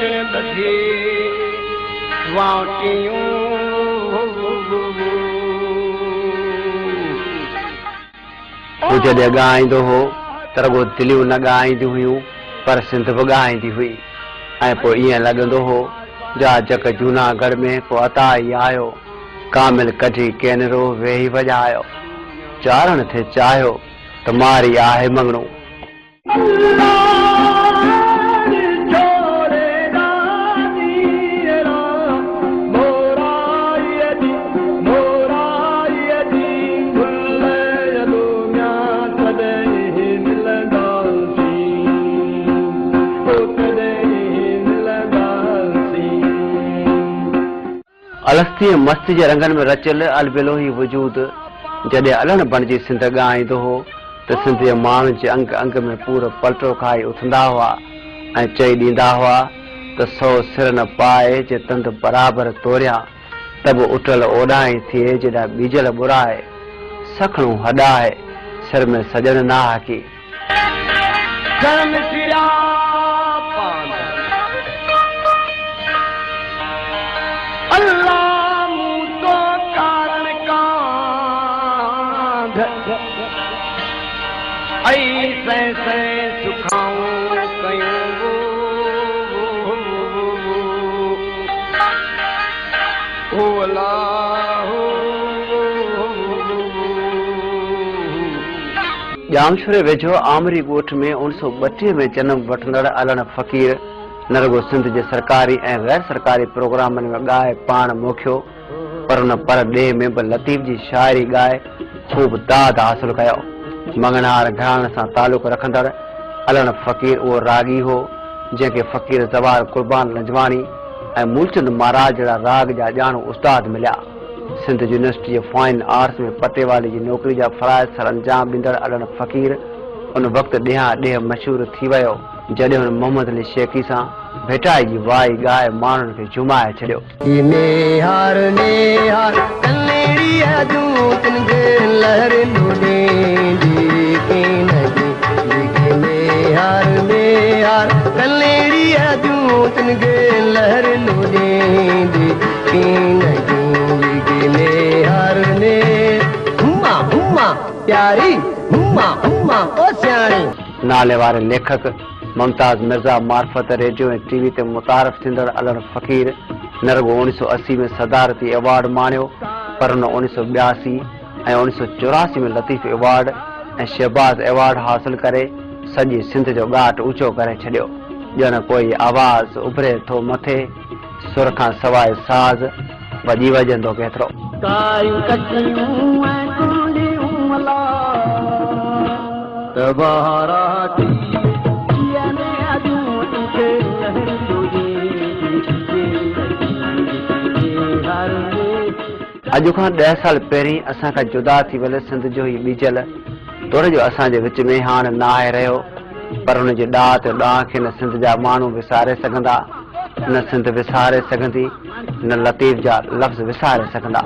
پڻ ٻڌي وانٽيون. هو جڏهن ڳائيندو هو ته رڳو دليون نه ڳائينديون هيون پر سنڌ به ڳائيندي هئي ۽ پوء ائين لڳندو هو جا جڪ جوناڳڙهه ۾ ڪو عطائي آيو، ڪامل ڪڍي ڪينرو ويهي وڄايو. چارڻ ٿي چاهيو ته ماري آهي مڱڻو. الستي ۽ مستي جي رنگن ۾ رچيل البيلو هي وجود جڏهن الڻ بڻجي سنڌ ڳائيندو هو ته سنڌ جي ماڻهن جي انگ انگ ۾ پور پلٽو کائي اٿندا هئا ۽ چئي ڏيندا هئا ته سو سر نه پائي جي تند برابر توريان ته به اٽل اوڏانهن ٿئي جيڏانهن ٻيجل ٻرائي سکڻو هڏائي سر ۾ سڄڻ ناهڪي. ڪرم سريا پاند الله مون تو ڪارڻ ڪانڌ اي سين سين سکائون ڪيون او الله. ڄامشوري ويجهو آمري ڳوٺ ۾ اوڻ سؤ 32 ۾ جنم وٺندڙ علڻ فقير نه رڳو سنڌ جي سرڪاري ۽ غير سرڪاري پروگرامن ۾ ڳائي پاڻ موکيو پر ان پر ڏيهه ۾ به لطيف جي شاعري ڳائي خوب داد حاصل ڪيو. مڱڻهار گهراڻي سان تعلق رکندڙ علڻ فقير اهو راڳي هو جنهن کي فقير زوار قربان لنجواڻي ۽ مولچند مهاراج جهڙا راڳ جا ڄاڻو استاد مليا. سنڌ يونيورسٽي جي فائن آرٽس ۾ پٽيوالي جي نوڪري جا فرائض سرانجام ڏيندڙ علڻ فقير ان وقت ڏيهان ڏيهه مشهور ٿي ويو، جڏهن هن محمد علي شيخي سان ڀيٽائي جي وائي ڳائي ماڻهن کي جهومائي ڇڏيو. نيهار نيهار ڪليڙيء جون تن کي لهرين لوڏيندي ڪين جي جيڪي نيهار نيهار ڪليڙيء جون تن کي لهرين لوڏيندي ڪين جي جيڪي نيهار ني هما هما پياري هما هما او سياڻي. نالي واري ليکڪ ممتاز مرزا معرفت ريڊيو ۽ ٽي وي تي متعارف ٿيندڙ علڻ فقير نه رڳو اوڻيهه سؤ 80 ۾ صدارتي ايوارڊ ماڻيو پر هن اوڻيهه سؤ 82 ۽ اوڻيهه سؤ 84 ۾ لطيف ايوارڊ ۽ شهباز ايوارڊ حاصل ڪري سڄي سنڌ جو ڳاٽ اوچو ڪري ڇڏيو. ڄڻ ڪوئي آواز اڀري ٿو مٿي، سر کان سواء ساز وڄي وڄندو ڪيترو. ڪايون ڪچيون ۽ ڪونڊيون الا ته بهارا ٿي اڄ کان 10 سال پهرين اسان کان جدا ٿي ويل سنڌ جو هي ٻيجل توڙي جو اسان جي وچ ۾ هاڻ ناهي رهيو پر هن جي ڏات ڏانء کي نه سنڌ جا ماڻهو وساري سگهندا، نه سنڌ وساري سگهندي، نه لطيف جا لفظ وساري سگهندا.